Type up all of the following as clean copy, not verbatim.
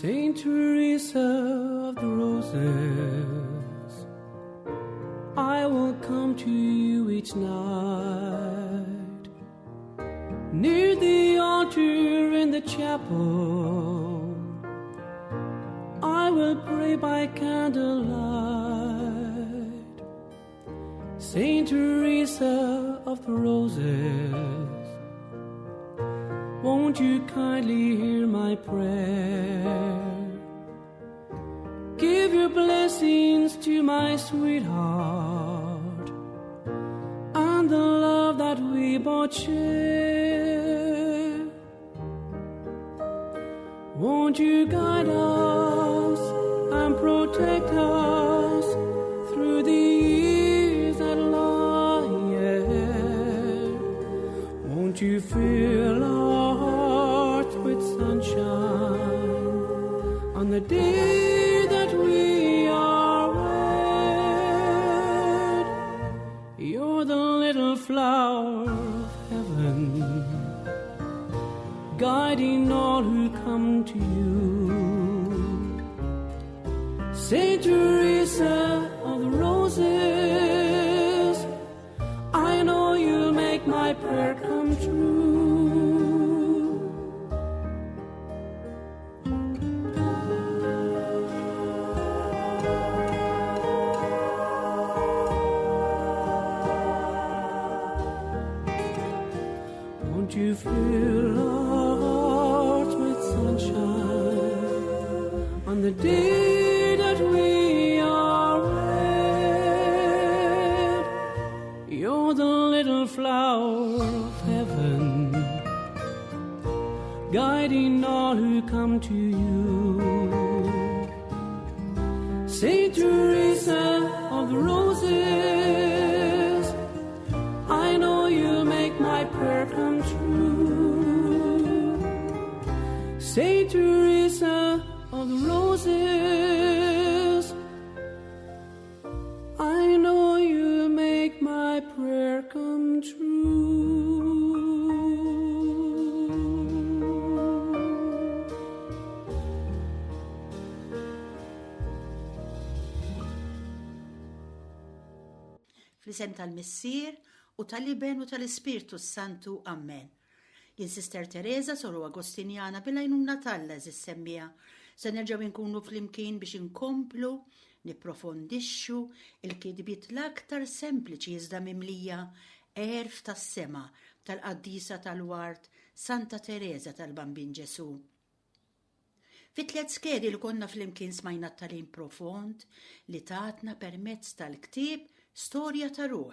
Saint Teresa of the Roses, I will come to you each night. Near the altar in the chapel, I will pray by candlelight. Saint Teresa of the Roses, won't you kindly hear my prayer? Give your blessings to my sweetheart and the love that we both share. Won't you guide us and protect us through the years that lie ahead? Won't you fill our hearts with sunshine on the day that we are wed? You're the little flower of heaven, guiding all who come to you. Saint Teresa of the Roses, I know you'll make my prayer come true. Won't you fill our hearts with sunshine on the day that we are wed? You're the little flower of heaven, guiding all who come to you. Saint Teresa of the Roses, I know you'll make my prayer come true. Saint Teresa of the Roses, I know you'll make my prayer come true. Fl-isem tal-Missier u tal-Iben u tal-Ispirtu s-Santu. Amen. Jien Sister Teresa, Soru Agostinjana, bil-għajnuna t'Alla għeżież semmiegħa, se nerġgħu nkunu flimkien biex inkomplu nipprofondixxu l-kitbiet l-aktar sempliċi iżda mimlija għerf tas-sema tal-qaddisa tal-ward Santa Tereża tal-Bambin Ġesù. Fit-tliet skedi li konna flimkien smajna t-tagħlim profond li tatna permezz tal-ktieb Storja ta' Ruħ.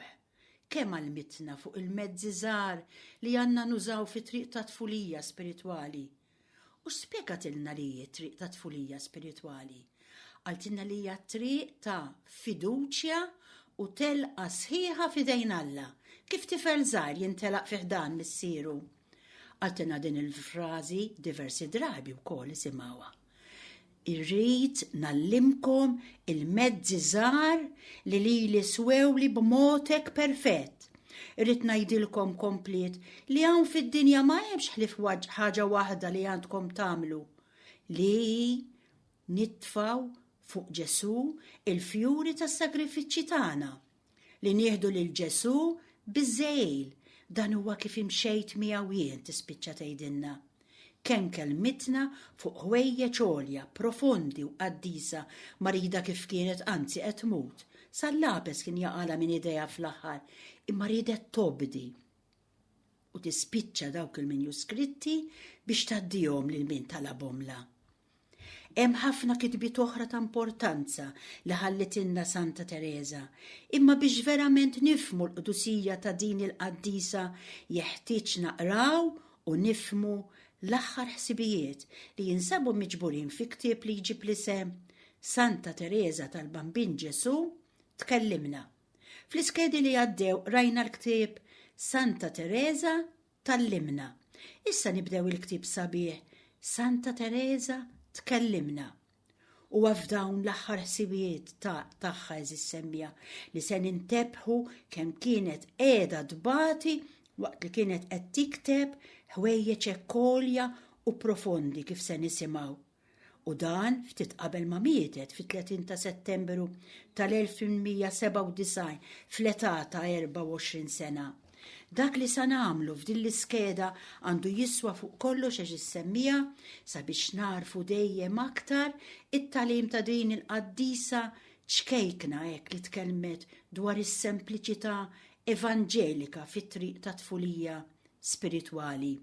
Kemm għallmitna fuq il-mezzi żgħar li għandna nużaw fit-triq tat-tfulija spiritwali. U x'spjegatilna li hi t-triq tat-tfulija spiritwali? Qaltilna li hija triq ta' fiduċja u telqa sħiħa f'idejn Alla, kif tifel żgħir jintelaq fi ħdan missieru. Qaltilna din il-frażi diversi drabi wkoll isimgħuha. Irrid ngħallimkom il-mezzi żgħar li lili swewli b'mod hekk perfett. Irrid ngħidilkom kompliet li hawn fid-dinja ma hemmx ħlief ħaġa waħda li għandkom tagħmlu, li hi nitfgħu fuq Ġesù il-fjuri tas-sagrifiċċji tagħna. Li nieħdu lil Ġesù biż-żegħil, dan huwa kif imxejt miegħu jien, tispiċċa tgħidilna. Kemm kellmitna fuq ħwejjeġ għolja, profondi u qaddisa, marida kif kienet anzi qed tmut. Sal-lapes kien jaqalha minn idejha fl-aħħar, imma riedet tobdi u tispiċċa dawk il-manjuskritti biex tgħaddihom lil min talabhomlha. Hemm ħafna kitbiet oħra ta' importanza li ħallitilna Santa Tereża, imma biex verament nifhmu l-qdusija ta' din il-qaddisa jeħtieġ naqraw u nifhmu l-aħħar ħsibijiet li jinsabu miġburin fi ktieb li jġib l-isem Santa Tereża tal-Bambin Ġesù Tkellimna. Fl-iskedi li għaddew qrajna l-ktieb Santa Tereża Tgħallimna. Issa nibdew il-ktieb sabiħ Santa Tereża Tkellimna. Huwa f'dawn l-aħħar ħsibijiet ta' tagħha għeżież semmiegħa li se nintebħu kemm kienet qiegħda tbati waqt li kienet qed tikteb ħwejjeġ hekk għolja u profondi kif se nisimgħu. U dan ftit qabel ma mietet fit-30 ta' Settembru tal-1897 fl-età ta' 24 sena. Dak li sa nagħmlu f'din l-iskeda għandu jiswa fuq kollox għax issemmija sabiex nagħrfu dejjem aktar it-tagħlim ta' din il-qaddisa ċkejkna hekk li tkellmet dwar is-sempliċità evanġelika fit-triq tat-tfulija spiritwali.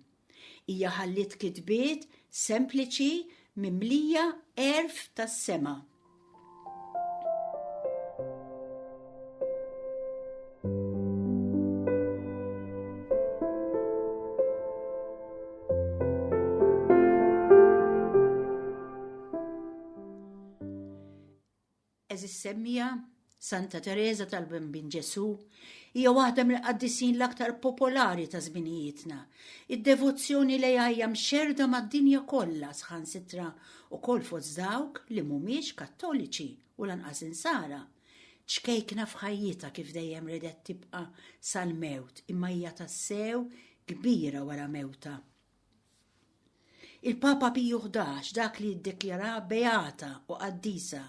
Hija ħalliet kitbiet sempliċi mimlija għerf tas-sema. Għeżież semmiegħa, Santa Tereża tal-Bambin Ġesù hija waħda mill-qaddisin l-aktar popolari ta' żminijietna. Id-devozzjoni lejha hija mxerrda mad-dinja kollha saħansitra wkoll fost dawk li mhumiex Kattoliċi u lanqas Insara. Ċkejkna f'ħajjitha kif dejjem ridet tibqa' sal-mewt imma hija tassew kbira wara mewtha. Il-Papa Piju 11, dak li ddikjaraha beata u qaddisa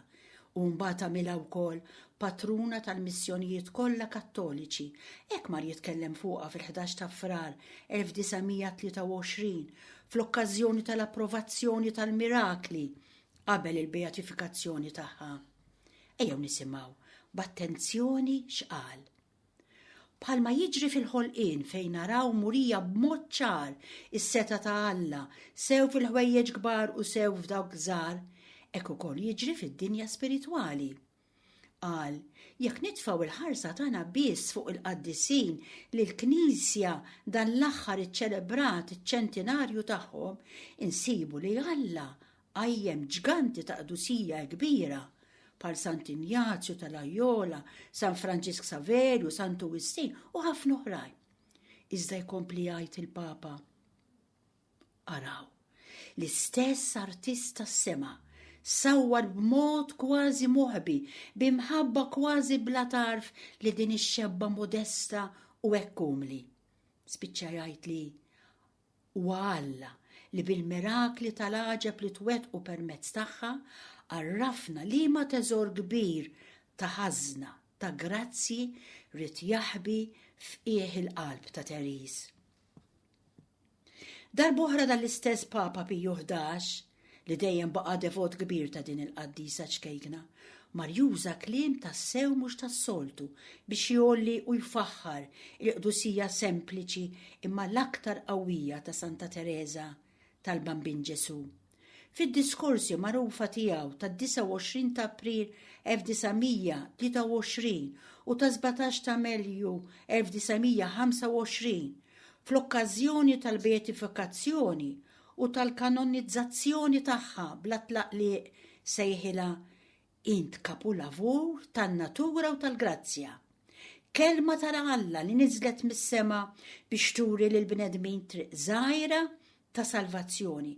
u mbagħad għamilha wkoll patruna tal-missjonijiet kollha Kattoliċi, hekk mar jitkellem fuqha fil-11 ta' Frar 1923 fl-okkażjoni tal-approvazzjoni tal-mirakli qabel il-beatifikazzjoni tagħha. Ejjew nisimgħu b'attenzjoni x'qal. Bħalma jiġri fil-ħolqien fejn naraw murija b'mod ċar is-setgħa ta' Alla sew fil-ħwejjeġ kbar u sew f'dawk żgħar, hekk ukoll jiġri fid-dinja spiritwali. Qal, jekk nitfgħu l-ħarsa tagħna biss fuq il-qaddisin li l-Knisja dan l-aħħar iċċelebrat iċ-ċentinarju tagħhom, insibu li Alla qajjem ġganti ta' qdusija kbira, bħal Sant'Injazju ta' Loyola, San Franġisk Saverju, Santu Wistin u ħafna oħrajn. Iżda jkompli jgħid il-Papa, Araw, l-istess artist tas-sema sawwar b'mod kważi moħbi, bi mħabba kważi bla tarf li din ix-xebba modesta u hekk umli. Spiċċa jgħid li Huwa Alla li bil-mirakli tal-għaġeb li twettqu permezz tagħha għarrafna liema teżor kbir ta' ħażna ta' grazzji ried jaħbi f'qiegħ il-qalb ta' Therese. Darb'oħra dan l-istess Papa Piju 11, li dejjem baqa' devot kbir ta' din il-qaddisa ċkejkna, mar juża kliem tassew mhux tas-soltu biex jgħolli u jfaħħar il-qdusija sempliċi imma l-aktar qawwija ta' Santa Tereża tal-Bambin Ġesù. Fid-diskorsi magħrufa tiegħu tad-29 ta' April 1923 u ta' 17 ta' Melju 1925, fl-okkażjoni tal-beatifikazzjoni u tal-kanonizzazzjoni tagħha bla tlaqliq sejħilha Int kapulavur tan-natura u tal-grazzja. Kelma ta' Alla li niżlet mis-sema biex turi lill-bnedmin triq żgħira ta' salvazzjoni.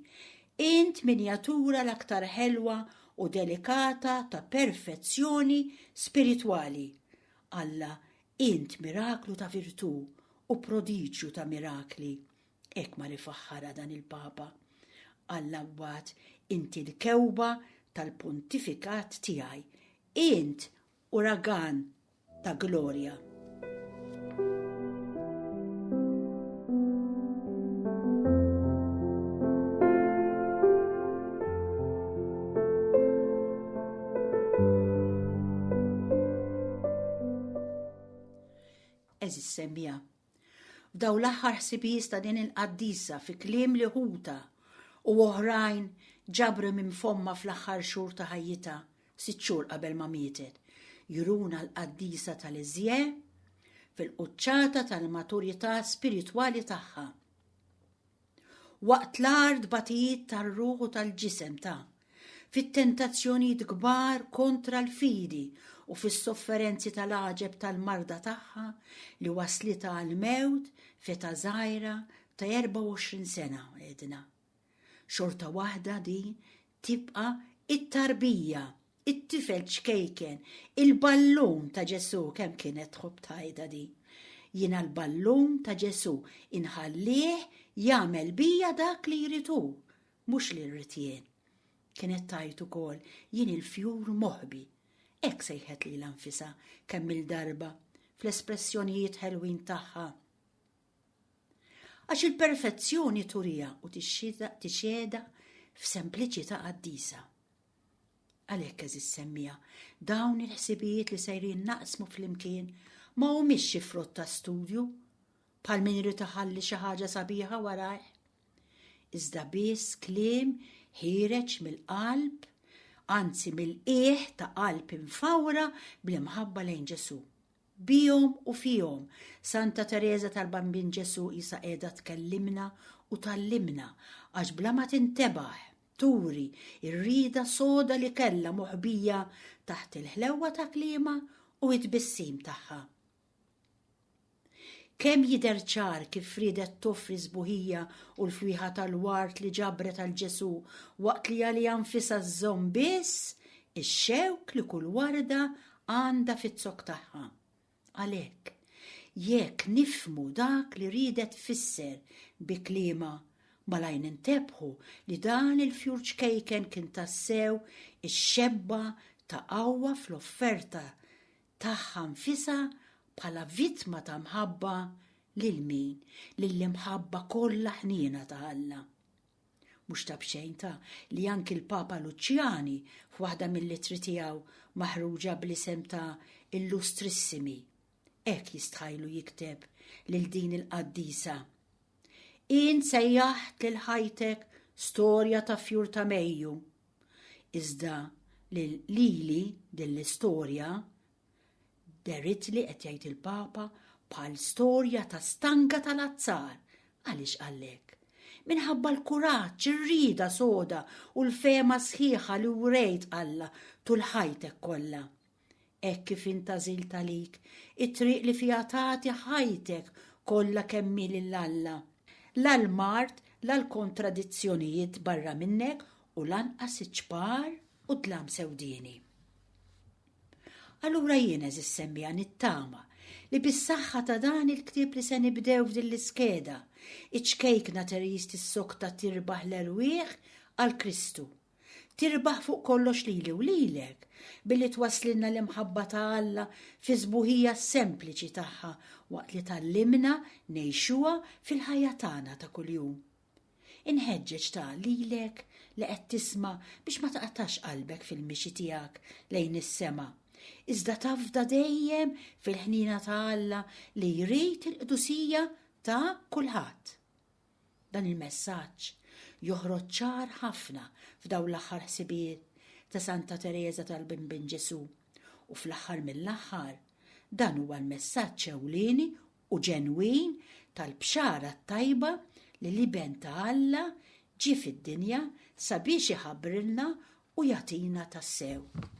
Int minjatura l-aktar ħelwa u delikata ta' perfezzjoni spiritwali. Alla, int miraklu ta' virtù u prodiġju ta' mirakli. Hekk mar ifaħħarha dan il-Papa. Alla mbagħad inti l-kewba tal-pontifikat tiegħi. Int uragan ta' glorja. Eżis semmija F'dawn l-aħħar ħsibijiet ta' din il-qaddisa fi kliem li ħutha u oħrajn ġabru minn fommha fl-aħħar xhur ta' ħajjitha, sitt xhur qabel ma mietet, juruna l-qaddisa ta' Lisieux fil-quċċata tal-maturità spiritwali tagħha. Waqt l-agħar tbatijiet tar-ruħ u tal-ġisem ta' fit-tentazzjonijiet kbar kontra l-fidi u fis-sofferenzi tal-għaġeb tal-marda tagħha li waslitha għall-mewt f'età żgħira ta' 24 sena, għedna. Xorta waħda din tibqa' it-tarbija It-tifel ċkejken, il-ballun ta' Ġesù, kemm kienet tħobb tgħidha din. Jiena l-ballun ta' Ġesù, inħallih jagħmel bija dak li jrid hu, mhux li rrid jien. Kienet tgħid ukoll jien il-fjur moħbi. Hekk sejħet lilha nfisha kemm-il darba fl-espressjonijiet ħelwin tagħha. Għax il-perfezzjoni turiha u tixhiedha f'sempliċità qaddisa. Għalhekk għeżież semmiegħa, dawn il-ħsibijiet li sejrin naqsmu flimkien ma humiex xi frott ta' studju, bħal min irid iħalli xi ħaġa sabiħa warajh. Iżda biss kliem ħiereġ mill-qalb, anzi mill-qiegħ ta' qalb imfawra bl-imħabba lejn Ġesù. Bihom u fihom, Santa Tereża tal-Bambin Ġesù qisha qiegħda tkellimna u tgħallimna għax bla ma tintebaħ turi r-rieda soda li kellha moħbija taħt il-ħlewwa ta' kliemha u t-tbissim tagħha. Kemm jidher ċar kif riedet toffri s-sbuħija u l-fwieħa tal-ward li ġabret għal Ġesù waqt li għaliha nfisha żżomm biss ix-xewk li kull warda għandha fiz-zokk tagħha. Għalhekk, jekk nifhmu dak li riedet tfisser bi kliemha, malajr nintebħu li dan il-fjur ċkejken kien tassew ix-xebba ta' qawwa fl-offerta tagħha nfisha bħala vittma ta' mħabba lil min? Lill-imħabba kollha ħniena ta' Alla. Mhux ta' b'xejn ta' li anki l-Papa Luċjani f'waħda mill-ittri tiegħu maħruġa bl-isem ta' Illustrissimi, hekk jistħajlu jikteb lil din il-qaddisa. Int sejjaħt lil ħajtek storja ta' fjur ta' Mejju. Iżda lil lili din l-istorja Deritli qed jgħid il-Papa bħal storja ta' stanga tal-azzar. Għaliex qallek? Minħabba l-kuraġġ, ir-rieda soda u l-fehma sħiħa li wrejt Alla tul ħajtek kollha. Hekk kif int għażilt għalik it-triq li fiha tagħti ħajtek kollha kemm hi lil Alla. La l-mard, la l-kontradizzjonijiet barra minnek u lanqas iċ-ċpar u d-dlam sewdieni. Allura jien għeżież semmiegħa nittama li bis-saħħa ta' dan il-ktieb li se nibdew f'din l-iskeda, iċ-ċkejkna Therese tissokta tirbaħ l-erwieħ għal Kristu. Tirbaħ fuq kollox lili u lilek billi twasslilna l-imħabba ta' Alla fis-sbuħija sempliċi tagħha waqt li tgħallimna ngħixuha fil-ħajja tagħna ta' kuljum. Inħeġġeġ ta' lilek li qed tisma' biex ma taqtax qalbek fil-mixi tiegħek lejn is-sema, iżda tafda dejjem fil-ħniena ta' Alla li jrid il-qdusija ta' kulħadd. Dan il-messaġġ joħroġ ċar ħafna f'dawn l-aħħar ħsibijiet ta' Santa Tereża tal-Bambin Ġesù u fl-aħħar mill-aħħar dan huwa l-messaġġ ewlieni u ġenwin tal-Bxara t-Tajba li l-Iben ta' Alla ġie fid-dinja sabiex iħabbrilna u jagħtina tassew.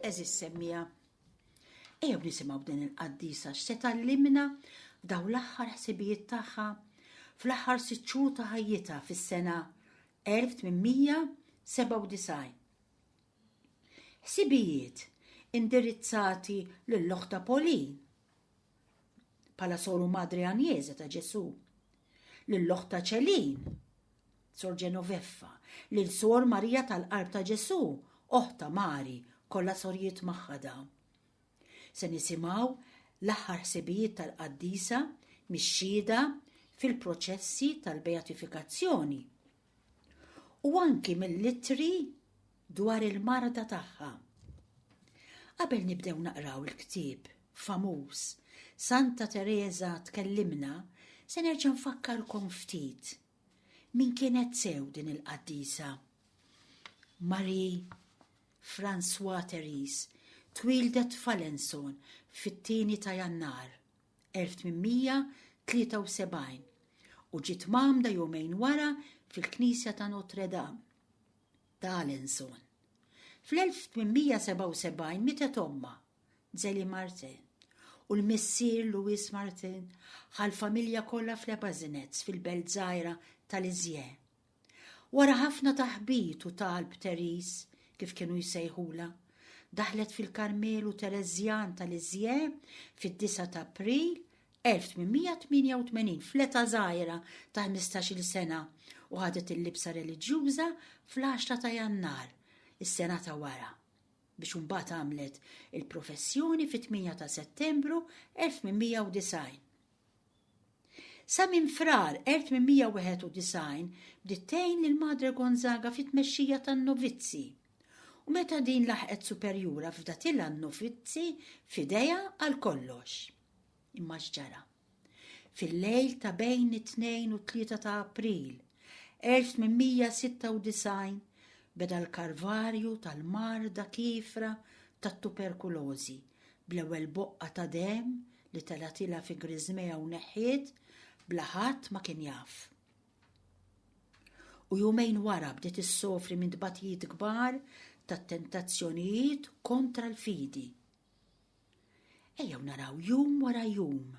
Eżis semmija. Ejjew nisimgħu din il-qaddisa x'se tgħallimna f'dawn l-aħħar ħsibijiet tagħha fl-aħħar sitt xhur ta' ħajjitha fis-sena 1897. Ħsibijiet indirizzati lil oħtha Pauline bħala soru Madre Agnese ta' Ġesù, lil oħtha Celine, Sor Genoveffa, lil Sor Marija tal-Qalb ta' Ġesù, oħtha Mari, kollha sorijiet magħha dawn. Se nisimgħu l-aħħar ħsibijiet tal-qaddisa mix-xhieda fil-proċessi tal-beatifikazzjoni u anki mill-ittri dwar il-marda tagħha. Qabel nibdew naqraw il-ktieb famuż Santa Tereża tkellimna, se nerġa' nfakkarkom ftit min kienet sew din il-qaddisa. Marie François Therese twieldet f'Alençon fit-tieni ta' Jannar 1873 u ġiet mgħammda jumejn wara fil-knisja ta' Notre Dame ta' Alençon. Fl-1877 mietet ommha. Zélie Martin, u l-missier Louis Martin ħa l-familja kollha f'Le Basinets fil-belt żgħira ta' Lisieux. Wara ħafna taħbit u talb Therese, kif kienu jsejħulha, daħlet fil-Karmelu Tereżjan ta' Lisieux fid-9 ta' April 1888 fl-età żgħira ta' ħmistax-il sena u ħadet il-libsa reliġjuża fl-għaxra ta' Jannar is-sena ta' wara, biex imbagħad għamlet il-professjoni fit-8 ta' Settembru 1890. Sa minn Frar 1891 bdiet tgħin lil Madre Gonzaga fit-tmexxija tan-novizzi u meta din laħqet superjura fdatilha n-novizzi f'idejha għal kollox. Imma x'ġara? Fil-lejl ta' bejn it-2 u t-3 ta' April 1896 beda l-karvarju tal-marda kiefra tat-tuberkulożi bl-ewwel boqqa ta' demm li telgħatilha fi griżmejha u neħħiet bla ħadd ma kien jaf. U jumejn wara bdiet issofri minn tbatijiet kbar tat-tentazzjonijiet kontra l-fidi. Ejjew naraw jum wara jum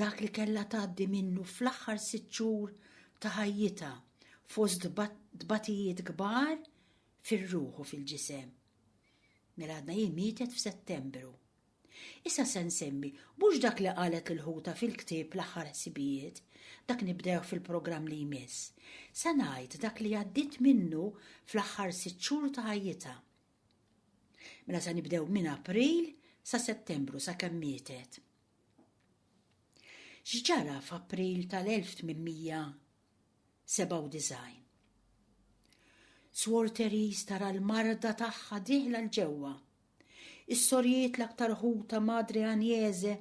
dak li kellha tgħaddi minnu fl-aħħar sitt xhur ta' ħajjitha fost tbatijiet kbar fir-ruħ u fil-ġisem. Mela għadna hi mietet f'Settembru. Issa se nsemmi mhux dak li qalet lil ħutha fil-ktieb L-Aħħar Ħsibijiet, dak nibdewh fil-programm li jmiss. Se ngħid dak li għaddiet minnu fl-aħħar sitt xhur ta' ħajjitha. Mela se nibdew minn April sa Settembru sakemm mietet. X'ġara f'April tal-1897? Swor Therese tara l-marda tagħha dieħla 'l ġewwa. Is-sorijiet l-aktar ħutha Madre Agnese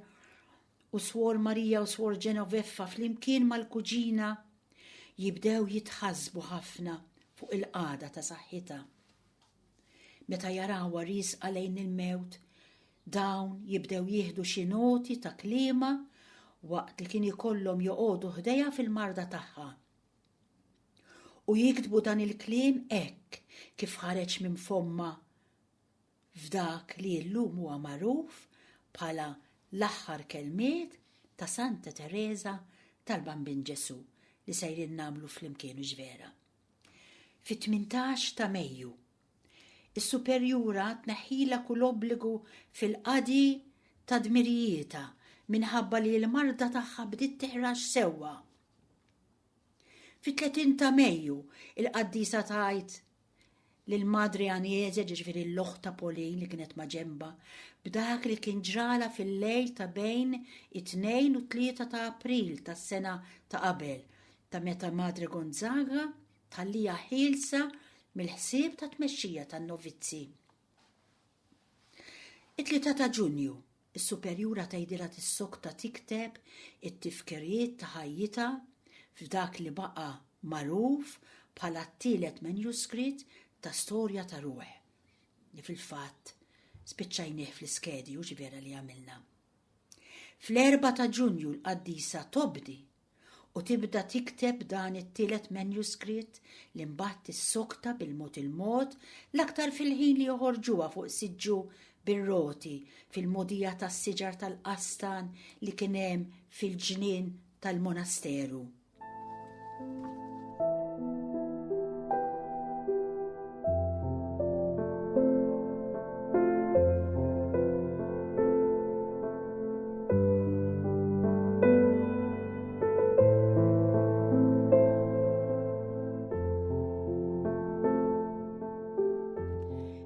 u Swor Marija u Swor Genoveffa flimkien mal-kuġina jibdew jitħassbu ħafna fuq il-qagħda ta' saħħitha. Meta jarawha riesqa lejn il-mewt, dawn jibdew jieħdu xi noti ta' kliemha waqt li kien ikollhom joqogħdu ħdejha fil-marda tagħha. U jiktbu dan il-kliem hekk kif ħareġ minn fommha f'dak li llum huwa magħruf bħala l-aħħar kelmiet ta' Santa Tereża tal-Bambin Ġesù li sejrin nagħmlu flimkien hux vera? Fit-18 ta' Mejju, is-superjura tneħħilha kull obbligu fil-qadi ta' dmirijietha minħabba li l-marda tagħha bdiet tiħrax sewwa. Fit-30 ta' Mejju, il-qaddisa tgħid lil Madre Agnese, ġifieri l-oħt ta' Pauline li kienet ma' ġenbha, b'dak li kien ġralha fil-lejl ta' bejn it-2 u t-3 ta' April tas-sena ta' qabel, ta' meta Madre Gonzaga tħalliha ħielsa mill-ħsieb ta' tmexxija tan-novizzi. It-Tlieta ta' Ġunju, is-superjura tgħidilha tissokta tikteb it-tifkiriet ta' ħajjitha f'dak li baqa' magħruf bħala t-tielet manuskritt ta' Storja ta' Ruħ, li fil-fatt spiċċajnieh fl-iskedi, hux vera li għamilna. Fl-Erbgħa ta' Ġunju l-qaddisa tobdi u tibda tikteb dan it-tielet manuskritt li mbagħad tissokta bil-mod il-mod l-aktar fil-ħin li joħorġuha fuq siġġu bir-roti fil-mogħdija tas-siġar tal-qastan li kien hemm fil-ġnien tal-monasteru.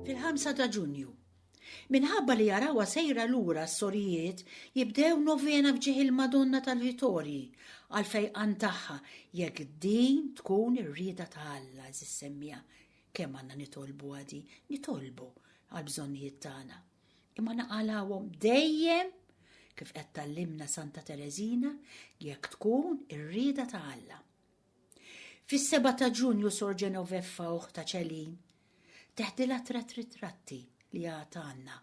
Fil-5 ta' Ġunju, minħabba li jarawha sejra lura s-sorijiet jibdew novena f'ġieħ il-Madonna tal-Vitorji għal fejqan tagħha jekk din tkun ir-rieda ta' Alla għeżież semmiegħa. Kemm għandna nitolbu għadi, nitolbu għall-bżonnijiet tagħna. Imma naqalawhom dejjem kif qed tallimna Santa Tereżina jekk tkun ir-rieda ta' Alla. Fis-7 ta' Ġunju Sor Genoveffa oħta Ċelin teħdilha tret ritratti li għad għandna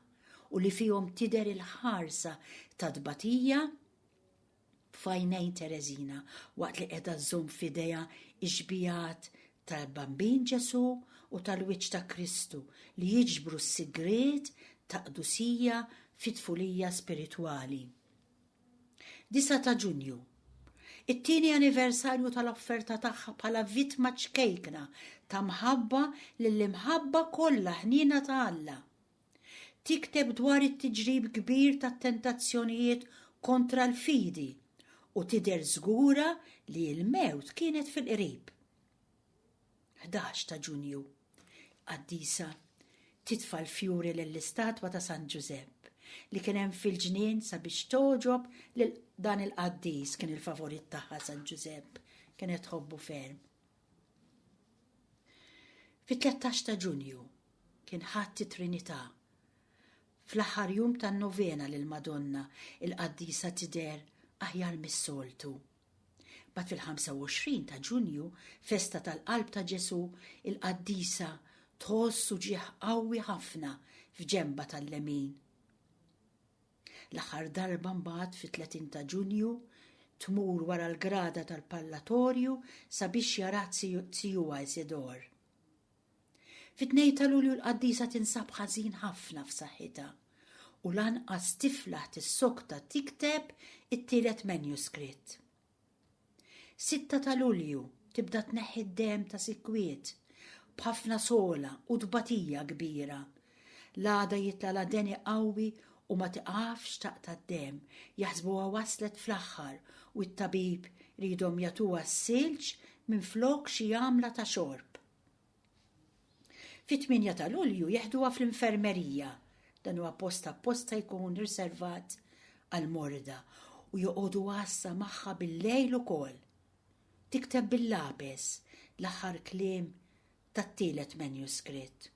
u li fihom tidher il-ħarsa ta' tbatija f'għajnejn Tereżina waqt li qiegħda żżomm f'idejha x-xbijat tal-Bambin Ġesù u tal-wiċċ ta' Kristu li jiġbru s-sigriet. ta' qdusija fit-tfulija spiritwali. 9 ta' Ġunju. It-tieni anniversarju tal-offerta tagħha bħala vittma ċkejkna ta' mħabba lill-imħabba kollha ħniena ta' Alla. Tikteb dwar it-tiġrib kbir tat-tentazzjonijiet kontra l-fidi u tidher żgura li l-mewt kienet fil-qrib. 11 ta' Ġunju. Qaddisa titfa' l-fjuri lill-istatwa ta' San Ġużepp li kien hemm fil-ġnien sabiex togħġob lil dan il-qaddis kien il-favorit tagħha San Ġużepp kienet tħobbu ferm. Fit-13 ta' Ġunju kien Ħadd it-Trinità. Fl-aħħar jum tan-novena lill-Madonna, il-qaddisa tidher aħjar mis-soltu. Mbagħad fil-25 ta' Ġunju, festa tal-Qalb ta' Ġesù, il-qaddisa tħoss uġigħ qawwi ħafna f'ġenbha tal-lemin. L-aħħar darba mbagħad fit-30 ta' Ġunju tmur wara l-grada tal-Parlatorju sabiex jarat zijuha Isidor. Fit-2 ta' Lulju l-qaddisa tinsab ħażin ħafna f'saħħitha u lanqas tiflaħ tissokta tikteb it-tielet manuskritt. Sitta ta' Lulju tibda tneħħi d-demm ta' sikkwiet b'ħafna sogħla u tbatija kbira. L-għada jitlagħlha deni qawwi u ma tiqafx taqta' d-demm, jaħsbuha waslet fl-aħħar u t-tabib riedhom jagħtuha s-silġ minflok xi għamla ta' xorb. Fit-8 ta' Lulju jeħduha fl-infermerija, dan huwa post apposta jkun riservat għall-morda, u joqogħdu għassa magħha bil-lejl ukoll. Tikteb bil-lapes l-aħħar kliem tat-tielet manuskritt.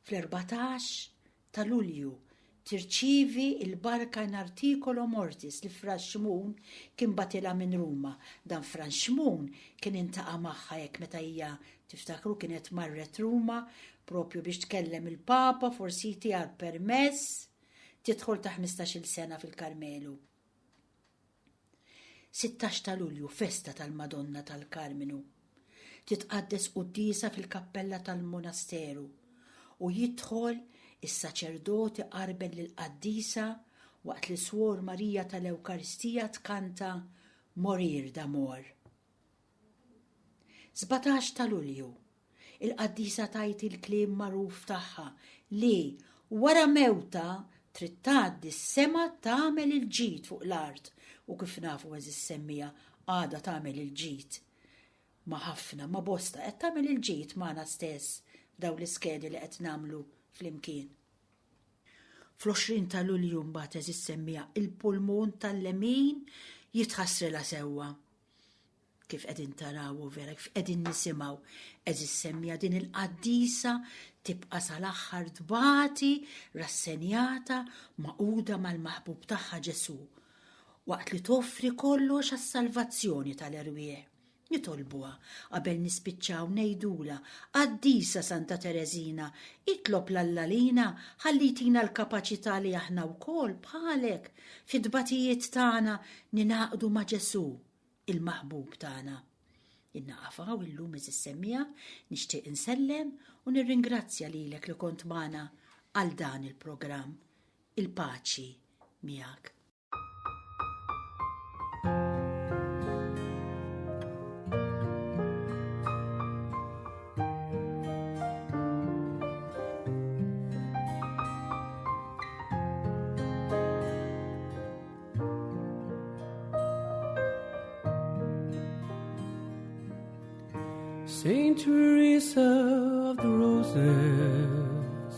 Fl-14 ta' Lulju tirċievi l-barka in articolo mortis li Fra Xmun kien bagħtilha minn Ruma. Dan Fra Xmun kien intaqa' magħha hekk meta hija, tiftakru, kienet marret Ruma propju biex tkellem il-Papa forsi jtiha l-permess tidħol ta' ħmistax-il sena fil-Karmelu. 16 ta' Lulju, festa tal-Madonna tal-Karmnu. Titqaddes quddiesa fil-kappella tal-monasteru u jidħol is-saċerdot iqarben lill-qaddisa waqt li Swor Marija tal-Ewkaristija tkanta Morir d'Amor. 17 ta' Lulju, Il-qaddisa tgħid il-kliem magħruf tagħha li, wara mewtha, trid tgħaddi s-sema tagħmel il-ġid fuq l-art u kif nafu għeżież semmiegħa għadha tagħmel il-ġid ma' ħafna, ma' bosta, qed tagħmel il-ġid magħna stess f'dawn l-iskedi li qed nagħmlu flimkien. Fl-20 ta' Lulju mbagħad għeżież semmiegħa il-pulmun tal-lemin jitħassrilha sewwa. Kif qegħdin taraw u vera kif qegħdin nisimgħu, għeżież semmiegħa din il-qaddisa tibqa' sal-aħħar tbati rassenjata magħquda mal-maħbub tagħha Ġesù, waqt li toffri kollox għas-salvazzjoni tal-erwieħ. Nitolbuha qabel nispiċċaw ngħidulha, Qaddisa Santa Tereżina, itlob 'l Alla lina ħalli jtina l-kapaċità li aħna wkoll bħalek fit-tbatijiet tagħna ningħaqdu ma' Ġesù il-maħbub tagħna. Innaqaf hawn illum għeżież semmiegħa, nixtieq insellem u nirringrazzja lilek li kont magħna għal dan il-programm. Il-paċi miegħek. Saint Teresa of the Roses,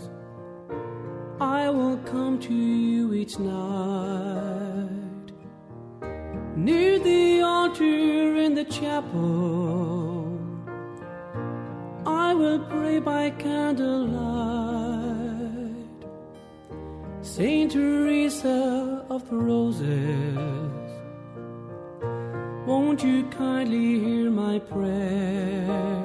I will come to you each night. Near the altar in the chapel, I will pray by candlelight. Saint Teresa of the Roses, won't you kindly hear my prayer?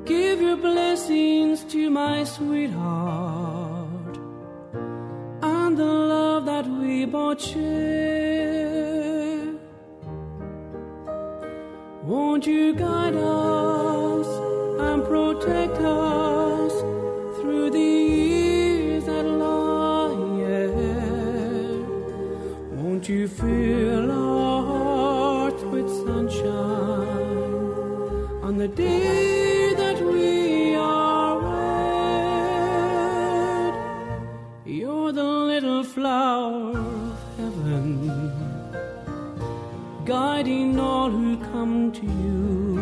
Give your blessings to my sweetheart and the love that we both share. Won't you guide us and protect us through the Won't you fill our hearts with sunshine on the day that we are wed? You're the little flower of heaven, guiding all who come to you.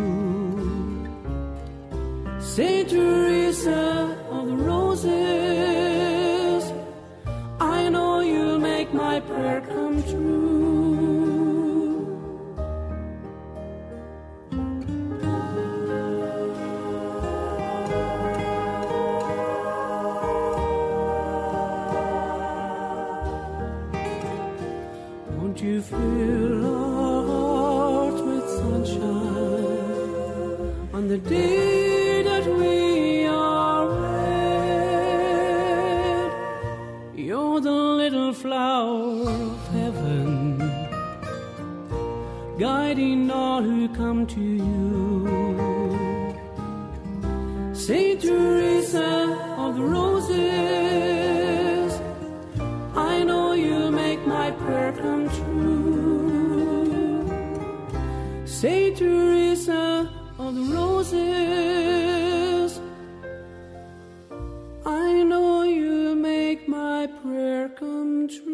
Saint Teresa of the Roses, I know you'll make my prayer come true. Won't you fill our hearts with sunshine on the day that we are wed? You're the little flower of heaven, guiding all who come to you. Saint Teresa of the Roses, I know you'll make my prayer come true. Saint Teresa of the Roses, I know you'll make my prayer come true.